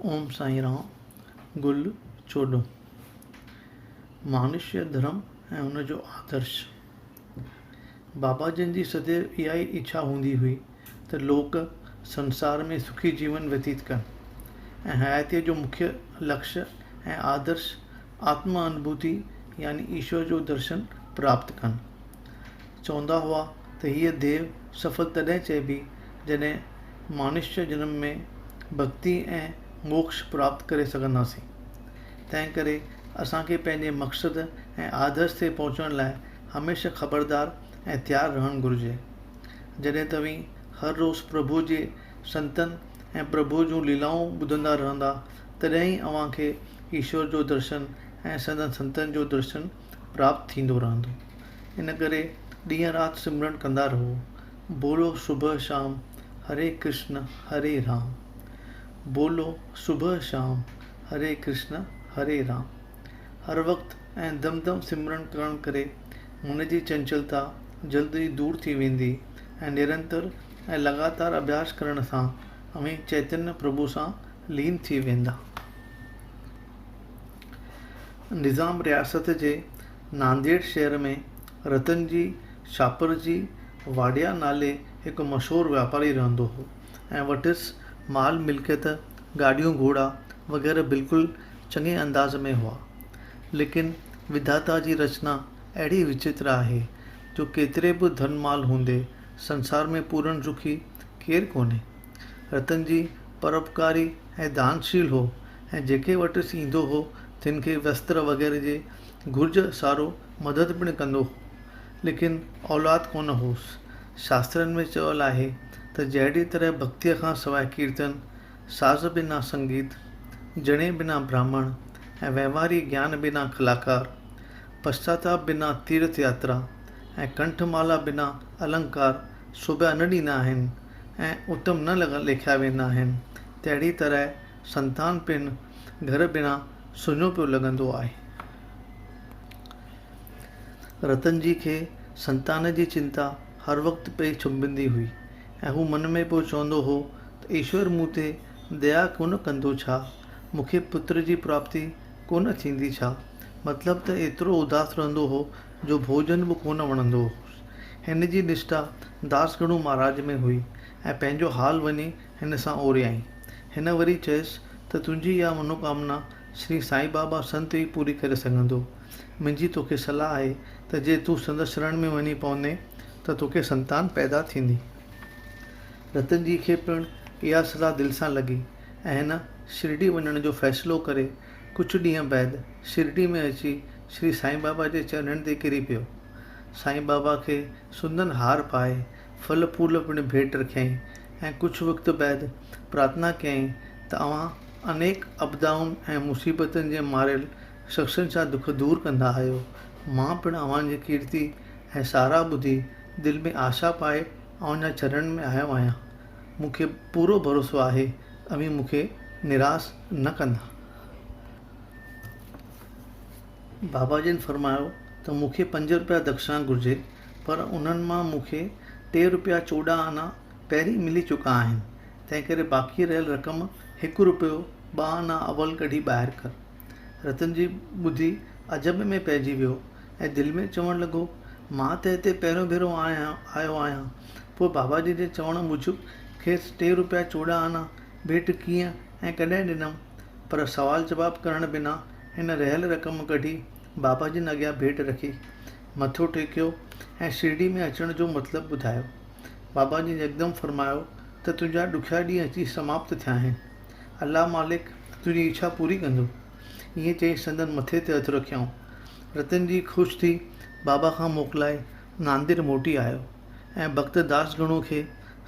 اوم سائين رام، گل چوڏهون، مانشيه ڌرم ۽ ان جو آدرش. بابا جن جي سديو اها ئي اڇا هوندي هئي ته لوڪ سنسار ۾ سکي جيون ويتيت ڪن ۽ حياتيء جو مکيه لڪش ۽ آدرش آتم انڀوتي يعني ايشور جو درشن پراپت ڪن. چوندا هئا ته هيء ديو سڦل تڏهن چئبي جڏهن مانشيه جنم ۾ ڀڳتي ۽ موڪش پراپت ڪري سگهنداسين. تنهنڪري اسان کي پنهنجي مقصد ۽ آدرش تي پهچڻ لاء هميشه خبردار ۽ تيار رهڻ گهرجي. جڏهن توهين هر روز پرڀوء جي سنتن ۽ پرڀوء جون ليلائون ٻڌندا رهندا، تڏهن ئي اوهان کي ايشور جو درشن ۽ سندن سنتن جو درشن پراپت ٿيندو رهندو. ان ڪري ڏينهن رات سمرڻ ڪندا رهو. بولو صبح شام هري ڪرشن هري رام. بولو صبح شام هري ڪرشن هري رام. هر وقت ۽ دم دم سمرڻ ڪرڻ ڪري من جي چنچلتا جلد ئي دور ٿي ويندي ۽ نرنتر ۽ لڳاتار اڀياس ڪرڻ سان اوهين چيتنيه پرڀو سان لين ٿي ويندا. نظام رياست جي نانديڙ شهر ۾ رتن جي شاپرجي واڊيا نالي هڪ مشهور واپاري رهندو هو ۽ وٽس مال ملڪيت، گاڏيون گهوڙا وغيره بلڪل چڱي انداز ۾ هئا. ليڪن وڌاتا جي رچنا اهڙي وچتر آهي جو ڪيتري به ڌن مال هوندي سنسار ۾ پورن سکي ڪير ڪونهي. رتن جي پراپڪاري ۽ دانشيل هو ۽ جيڪي وٽس ايندو هو تن کي وستر وغيره جي گهرج سارو مدد پڻ ڪندو هو. ليڪن اولاد ڪونه هوس. شاسترن ۾ چيل آهي ته جهڙيء طرح ڀڳتيء کان سواء ڪيرتن، ساز بنا سنگيت، جڻي بنا براهمڻ ۽ وهنواري گيان بنا ڪلاڪار، پشچاتاپ بنا تيرٿ ياترا ۽ ڪنٺ مالا بنا النڪار سوڀيا نه ڏيندا آهن ۽ اتم نه ليکيا ويندا آهن، تهڙيء طرح سنتان پڻ گهر بنا سڃو پيو لڳندو آهي. رتن جي کي سنتان جي چنتا هر وقت پئي ڇنڀندي هئي ۽ هو من ۾ پيو چوندو هو ته ايشور مون تي ديا ڪونه ڪندو ڇا؟ مون کي پتر جي پراپتي ڪونه ٿيندي ڇا؟ مطلب ته ايترو اداس رهندو هو جو ڀوڄن به ڪونه وڻندو هوس. هن جي نشٺا داس گڻو مهاراج ۾ هئي ۽ پنهنجو حال وڃي هن سان اوريائين. هن وري چيس ته تنهنجي اها منوڪامنا شري سائين بابا سنت ئي پوري ڪري سگهندو. منهنجي توکي صلاح آهي ته جي تون سندس شرڻ ۾ وڃي پوندين ته توکي سنتان پيدا ٿيندي. رتن جي کي پڻ اها صلاح دل سان لڳي ۽ هن شرڊي وڃڻ جو فيصلو ڪري ڪجهه ڏينهن بعد شرڊي ۾ اچي شري سائين بابا جي چرڻن تي ڪري پيو. سائين بابا کي سندن هار پائي ڦل ڦول پڻ ڀيٽ رکيائين ۽ ڪجهه وقت بعد پرارٿنا ڪيائين ته اوهان انيڪ اپدائن ۽ مصيبتن جي ماريل شخصن جا دک دور ڪندا آهيو، مان پڻ اوهان جي ڪيرتي ۽ ساراهه ٻڌي دل ۾ آشا پائي اوهان جا چرڻن ۾ آيو آهيان. مون کي پورو ڀروسو آهي ته اوهين مون کي نراس نه ڪندا. بابا جن فرمايو ته مون کي پنج روپيا دڪشڻا گهرجي پر انهن مان مون کي ٽي روپيا 14 آنا پهرين ملي چڪا آهن، تنهنڪري باقي رهيل رقم هڪ روپيو ٻه آنا اول ڪڍي ٻاهر ڪر. رتن جي ٻڌي عجب ۾ پئجي ويو ۽ دل ۾ چوڻ لڳو، مان ته هتي پهريون ڀيرو آيو آهيان، پوء بابا جي جي چوڻ موجب کيس ٽي روپيا 14 آنا ڀيٽ ڪيئن ۽ ڪڏهن ڏنم؟ پر سوال جواب ڪرڻ بنا هن رهيل رقم ڪڍي بابا جن اڳيان ڀيٽ رکي، مٿو ٽيڪيو ۽ شرڊي ۾ اچڻ جو مطلب ٻڌايو. بابا جن يڪدم فرمايو ته تنهنجا ڏکيا ڏينهن اچي سماپت ٿيا آهن. الله مالڪ تنهنجي اڇا پوري ڪندو. ائين چئي سندن مٿي تي هٿ رکيائون. رتن جي خوش ٿي بابا کان موڪلائي نانديڙ موٽي آيو ۽ ڀڳت داس گڻو کي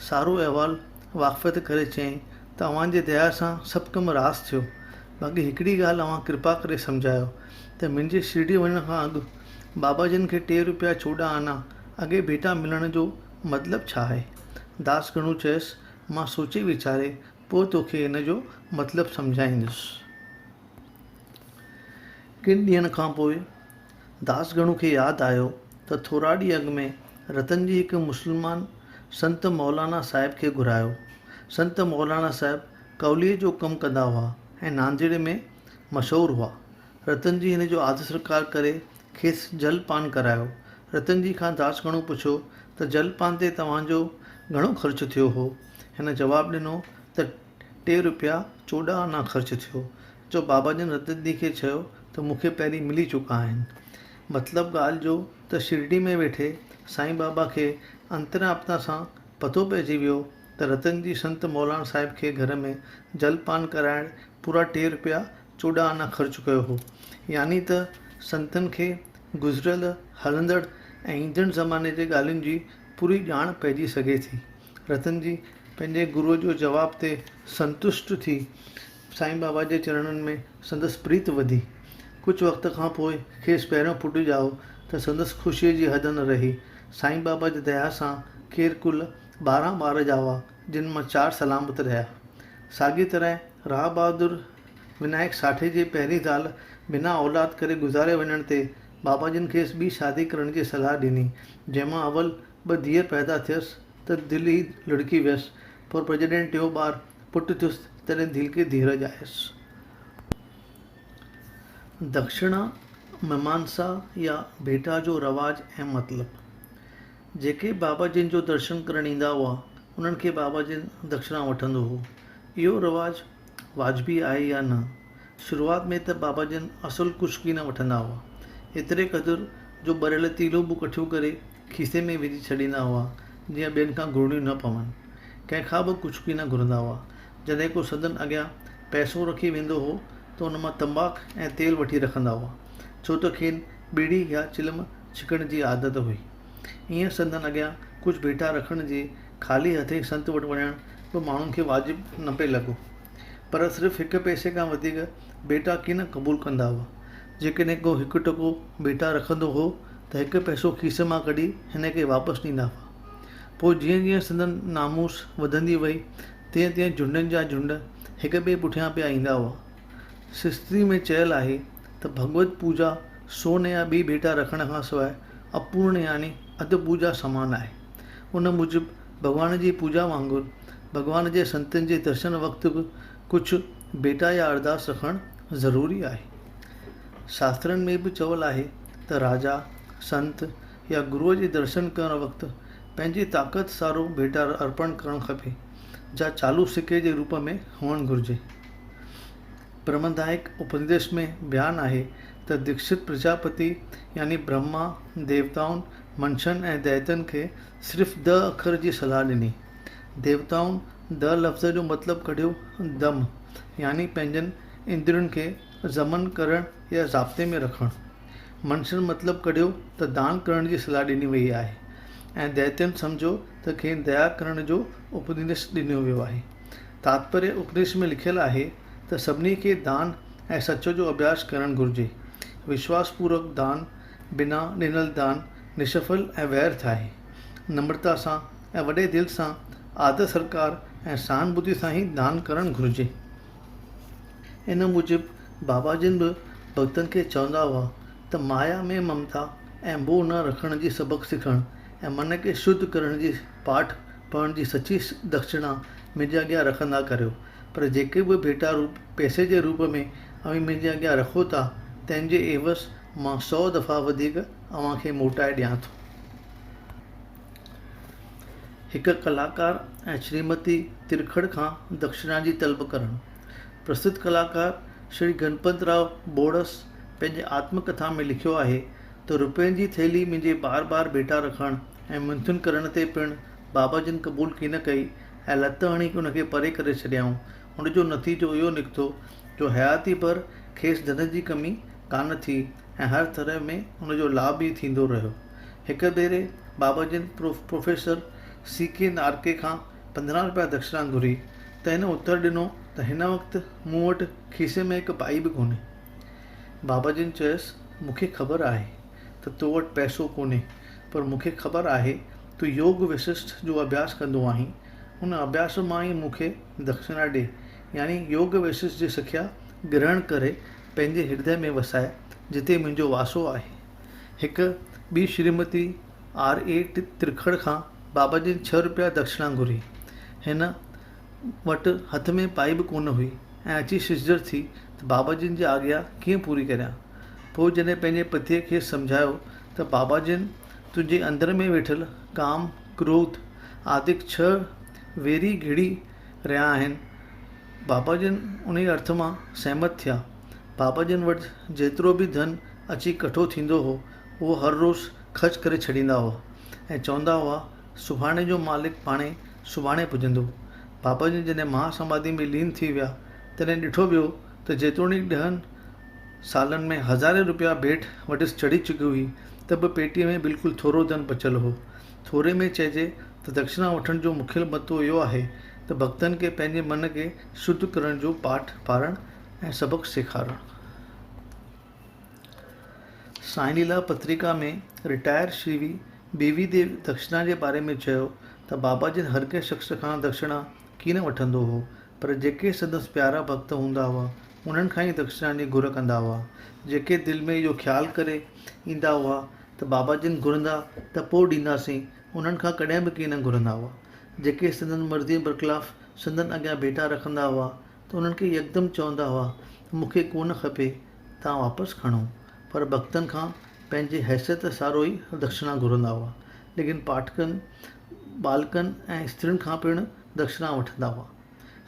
سارو احوال واقفيت ڪري چيائين ته اوهان جي ديا سان سڀ ڪم راس ٿيو. باقي هڪڙي ڳالهه اوهان ڪرپا ڪري سمجهايو ته منهنجي شرڊي وڃڻ کان اڳ بابا جن کي ٽي روپيا 14 آنا اڳي ڀيٽا ملڻ جو مطلب ڇا آهي؟ داس گڻو چيس، مان سوچي ويچاري پوء توکي ان جو مطلب سمجهائيندس. ڪن ڏينهن کان پوء داس گڻو کي ياد آيو ته ٿورا ڏينهن اڳ ۾ رتن جي هڪ مسلمان سنت مولانا صاحب کي گهرايو. سنت مولانا صاحب ڪوليء جو ڪم ڪندا هئا ۽ نانديڙ ۾ مشهور هئا. رتن جي هن جو آدر ستڪار ڪري کيس جل پان ڪرايو. رتن جي کان داس گڻو پڇيو ته جل پان تي توهان جو گهڻو خرچ ٿيو هو؟ هن جواب ڏنو ته ٽي روپيا 14 آنا خرچ ٿيو. جو بابا جن رتن جي کي چيو ته مون کي پهرين ملي چڪا آهن. مطلب ڳالهه جو ته شرڊي ۾ ويٺي سائين بابا کي انترآپتا سان پتو پئجي ويو ته رتن جي سنت مولانا صاحب کي گهر ۾ جل پان ڪرائڻ پورا ٽي روپيا 14 آنا خرچ ڪيو هو. يعني ته سنتن کي گذريل، هلندڙ ۽ ايندڙ زماني جي ڳالهين جي پوري ڄاڻ پئجي سگهي ٿي. رتن جي پنهنجي گروء جو جواب تي سنتشٽ ٿي سائين بابا جي چرڻن ۾ سندس پريت وڌي. ڪجهه وقت کان پوء کيس پهريون پٽ ڄائو ته سندس خوشيء جي حد نه رهي. سائين بابا جي ديا سان کير ڪل 12 ٻار ڄاوا، جن مان چار سلامت رهيا. ساڳيء طرح راء بهادر ونائڪ ساٺي جي پهرين زال بنا اولاد ڪري گذاري وڃڻ تي بابا جن کيس ٻي شادي ڪرڻ جي صلاح ڏني، جنهن مان اول ٻه ڌيئر پيدا ٿيس ته دل ئي لڙڪي ويس، پر جڏهن ٽيون ٻار پٽ ٿيس تڏهن دل کي ڌيرج آيس. دڪشڻا، ميمانسا يا ڀيٽا جو رواج ۽ مطلب. جيڪي بابا جن جو درشن ڪرڻ ايندا هئا، انهن کي بابا جن دڪشڻا وٺندو هو. اهو رواج واجبي آهي يا نه؟ شروعات ۾ ته بابا جن اصل ڪجهه ڪين وٺندا هئا. ايتري قدر جو ٻريل تيلون به ڪٺيون ڪري کيسي ۾ وجهي ڇڏيندا هئا، جيئن ٻين کان گهرڻيون نه پون. ڪنهن کان به ڪجهه ڪين گهرندا هئا. جڏهن ڪو سندن اڳيان پئسو رکي ويندو هو ته ان مان تنباڪ ۽ تيل وٺي رکندا هئا، ڇو ته کين ٻيڙي يا چلم ڇڪڻ جي عادت هئي. ايئن سندن اڳيان ڪجهه ڀيٽا رکڻ جي خالي هٿين سنت وٽ وڃڻ به ماڻهن کي واجب نه پئي لڳو. پر صرف هڪ پئسي کان وڌيڪ ڀيٽا ڪين قبول ڪندا هئا. جيڪڏهن ڪو هڪ ٽڪو ڀيٽا رکندو هو ته هڪ پئسو کيسي مان ڪڍي هن کي واپس ڏيندا هئا. پوء جيئن جيئن سندن ناموس وڌندي وئي، تيئن تيئن جهنڊن جا جهنڊ هڪ ٻئي پٺيان پيا ايندا هئا. شستري ۾ چيل آهي ته ڀڳوت پوڄا سون يا ٻي ڀيٽا رکڻ کان سواء اپورڻ يعني اڌ پوڄا سمان آهي. ان موجب ڀڳوان جي پوڄا وانگر ڀڳوان جي سنتن جي درشن وقت به ڪجهه ڀيٽا يا ارداس رکڻ ضروري آهي. شاسترن ۾ به چيل آهي ته راجا، سنت يا گروء جي درشن ڪرڻ وقت پنهنجي طاقت سارو ڀيٽا ارپڻ ڪرڻ کپي، جا چالو سڪي جي روپ ۾ هئڻ گهرجي. برهمدائڪ اپنديش ۾ بيان آهي ته ديڪشت پرجاپتي يعني برهما، ديوتائن، منشن ۽ دئتن کي صرف د اکر جي صلاح ڏني. ديوتائن د لفظ جو مطلب ڪڍيو دم يعني پنهنجن اندرين کي ضمن ڪرڻ يا ضابطي ۾ رکڻ. منشن مطلب ڪڍيو ته دان ڪرڻ جي صلاح ڏني وئي آهي ۽ دئتين سمجهيو ته کين ديا ڪرڻ جو اپديش ڏنو ويو آهي. تاتپريه اپنيش ۾ لکيل آهي ته سڀني کي دان ۽ سچ جو اڀياس ڪرڻ گهرجي. وشواس پوروڪ دان بنا ڏنل دان نشڦل ۽ ويرٿ آهي. نمرتا سان ۽ وڏي دل سان آدر سرڪار ۽ سهانڀوتي سان ئي دان ڪرڻ گهرجي. ان موجب بابا جن به ڀڳتن کي چوندا هئا ته مايا ۾ ممتا ۽ موهه نه رکڻ جي سبق سکڻ ۽ من کي شڌ ڪرڻ جي پاٺ پڙهڻ جي سچي دڪشڻا منهنجي اڳيان رکندا ڪريو، پر جيڪي به ڀيٽا روپ پئسي جي روپ ۾ اوهين منهنجي اڳيان رکو ٿا، تنهن جي عيوض مان سؤ دفعا وڌيڪ اوهان کي موٽائي ڏيان ٿو. هڪ ڪلاڪار ۽ شريمتي ترکڙ کان دڪشڻا جي طلب ڪرڻ. پرسڌ ڪلاڪار شري گڻپت راء بوڙس پنهنجي آتم ڪٿا ۾ لکيو آهي ته روپين جي ٿيلهي منهنجي بار بار ڀيٽا رکڻ ۽ منٿون ڪرڻ تي پڻ بابا جن قبول ڪين ڪئي ۽ لت هڻي ان کي پري ڪري ڇڏيائون. ان جو نتيجو اهو نڪتو جو حياتي ڀر کيس ڌن جي ڪمي ڪانه ٿي ۽ هر طرح ۾ ان جو لاڀ ئي ٿيندو رهيو. هڪ ڀيري بابا جن پروفيسر سي ڪي نارڪي کان 15 رپيا دڪشڻا گهري ته هن اتر ڏنو ته هن وقت مون وٽ کيسي ۾ هڪ پائي به ڪونهي. بابا جن چيس، مون کي خبر آهي ته تو وٽ پئسو ڪونهي، پر مون کي خبر آهي تون يوگ وسشٺ جو اڀياس ڪندو آهين، ان اڀياس مان ئي مون کي دڪشڻا ڏي، يعني يوگ وسشٺ جي سکيا گرهڻ ڪري پنهنجي هردي ۾ وساء، جتي منهنجو واسو آهي. هڪ ٻي شريمتي آر اي ترکڙ کان بابا جن ڇهه روپيا دڪشڻا گهري. هن. وٽ هٿ ۾ پائي به ڪونه هئي ۽ اچي ششدر ٿي ته بابا جن جي آگيا ڪيئن پوري ڪريان. پوء جڏهن پنهنجي پتيء کيس سمجهايو ته بابا جن تنهنجي اندر ۾ ويٺل ڪام، ڪروڌ آدڪ ڇهه ويري گهڙي رهيا آهن. بابا جن انهيء ارٿ مان سهمت ٿيا. بابا جن وٽ جيترو به ڌن اچي ڪٺو ٿيندو هو، اهو هر روز خرچ ڪري ڇڏيندا هئا ۽ چوندا هئا، سڀاڻي جو مالڪ پاڻهي سڀاڻي پڄندو. بابا جن جڏهن مها سماڌي ۾ لين ٿي ويا، تڏهن ڏٺو ويو ته جيتوڻيڪ ڏهن سالن ۾ هزارين روپيا ڀيٽ وٽس چڙهي چڪي هئي ته به پيٽيء ۾ بلڪل ٿورو ڌن بچيل هو. ٿوري ۾ چئجي ته دڪشنا وٺڻ جو مکيه متو اهو آهي ته ڀڳتن کي پنهنجي من کي شڌ ڪرڻ جو پاٺ پاڙهڻ ۽ سبق سيکارڻ. سائين ليلا پتريڪا ۾ رٽائر شري بي وي ديو دڪشنا جي باري ۾ چيو ته بابا جن هر ڪنهن شخص کان دڪشڻا ڪين وٺندو هو پر جيڪي سندس پيارا ڀڳت هوندا هئا انهن کان ئي دڪشڻا جي گهر ڪندا هئا. جيڪي دل ۾ اهو خيال ڪري ايندا هئا ته بابا جن گهرندا ته پوء ڏينداسين انهن کان ڪڏهن به ڪين گهرندا هئا. جيڪي سندن مرضيء برخلاف سندن اڳيان ڀيٽا رکندا هئا ته انهن کي يڪدم چوندا هئا ته مون کي ڪونه کپي تان واپس کڻو، پر ڀڳتن کان پنهنجي حيثيت سارو ئي دڪشڻا گهرندا هئا. ليڪن پاٺڪن، ٻالڪن ۽ استرين کان پڻ دڪشڻا وٺندا هئا.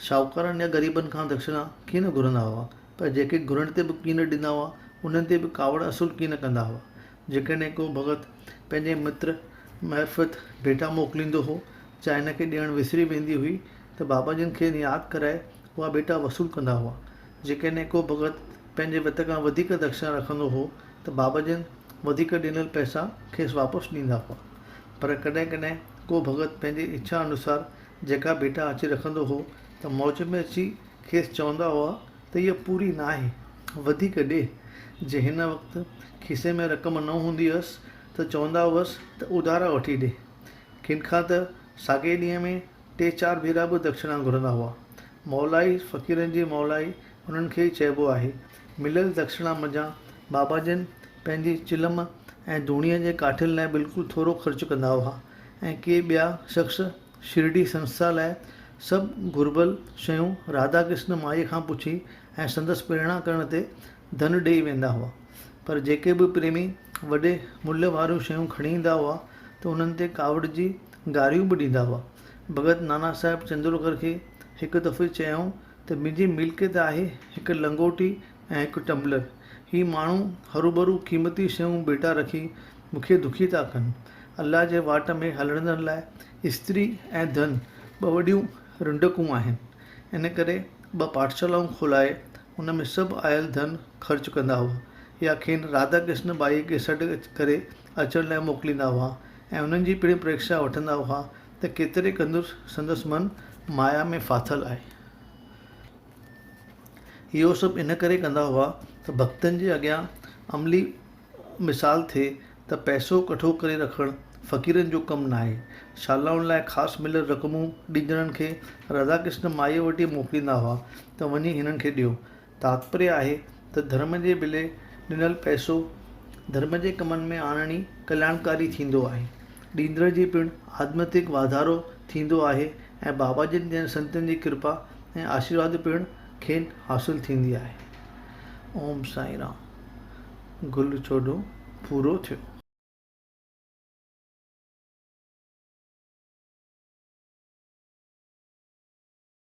شاهوڪارن يا غريبن کان دڪشڻا ڪين گهرندا هئا، پر جيڪي گهرڻ تي به ڪين ڏيندا هئا، انهن تي به ڪاوڙ اصل ڪين ڪندا هئا. جيڪڏهن ڪو ڀڳت پنهنجي متر معرفت ڀيٽا موڪليندو هو، جا هن کي ڏيڻ وسري ويندي هئي ته بابا جن کين ياد ڪرائي اها ڀيٽا وصول ڪندا هئا. جيڪڏهن ڪو ڀڳت پنهنجي وت کان وڌيڪ دڪشڻا رکندو هو ته بابا جن وڌيڪ ڏنل پئسا کيس واپس ڏيندا هئا. پر ڪڏهن ڪڏهن ڪو ڀڳت پنهنجي اڇا انوسار جيڪا ڀيٽا اچي رکندو هو ته موج ۾ اچي کيس چوندا هئا ته هيء پوري ناهي، وڌيڪ ڏي. جي هن وقت کيسي ۾ رقم نه هوندي هيس ته چوندا هئس ته اڌارا وٺي ڏي. ڪن کان ته ساڳئي ڏينهن ۾ ٽي چار ڀيرا به دڪشڻا گهرندا هئا. مولائي فقيرن جي مولائي انهن کي ئي چئبو آهي. مليل دڪشڻا منجهان بابا جن پنهنجي چلم ۽ ڌوڻيء جي ڪاٺين لاء بلڪل ٿورو خرچ ڪندا هئا ۽ ڪي ٻيا شخص شرڊي سنسٿا لاء سڀ گهربل شيون راڌا ڪرشن مائيء کان پڇي ۽ سندس پريرڻا ڪرڻ تي ڌن ڏيئي ويندا هئا. پر جيڪي به پريمي وڏي ملهه واريون شيون کڻي ايندا هئا ته انهن تي ڪاوڙجي گاريون به ڏيندا هئا. ڀڳت نانا صاحب چندورڪر کي هڪ دفعي چيائون ته منهنجي ملڪيت آهي هڪ لنگوٽي ۽ هڪ ٽمبلر. هي ماڻهو هروڀرو قيمتي شيون ڀيٽا رکي مون کي دکي ٿا ڪن. الله جي واٽ ۾ هلندڙن لاء استري ۽ ڌن ٻه وڏيون رنڊڪون آهن. ان ڪري ٻه پاٺشالائون کولائي ان ۾ سڀ آيل ڌن خرچ ڪندا هئا يا کين راڌا ڪرشن ٻائيء کي سڏ ڪري اچڻ لاء موڪليندا هئا ۽ انهن جي پڻ پريکشا وٺندا هئا ته ڪيتري قدر سندس من مايا ۾ ڦاٿل آهي. اهو سڀ ان ڪري ڪندا هئا ته ڀڳتن جي اڳيان عملي مثال ٿئي ته پئسو ڪٺو ڪري رکڻ فقيرن جو ڪم ناهي. شالائن لاء خاص مليل رقمون ڏيندڙن کي راڌا ڪرشن مائيء وٽ ئي موڪليندا هئا ته وڃي هنن کي ڏيو. تاتپريه آهي ته ڌرم جي بلي ڏنل پئسو ڌرم جي ڪمن ۾ آڻڻ ئي ڪلياڻڪاري ٿيندو آهي. ڏيندڙ جي پڻ آڌمتڪ واڌارو ٿيندو آهي ۽ بابا جن جهڙن سنتن جي ڪرپا ۽ آشيرواد پڻ کين حاصل ٿيندي آهي. اوم سائين رام. گل چوڏهون پورو ٿيو.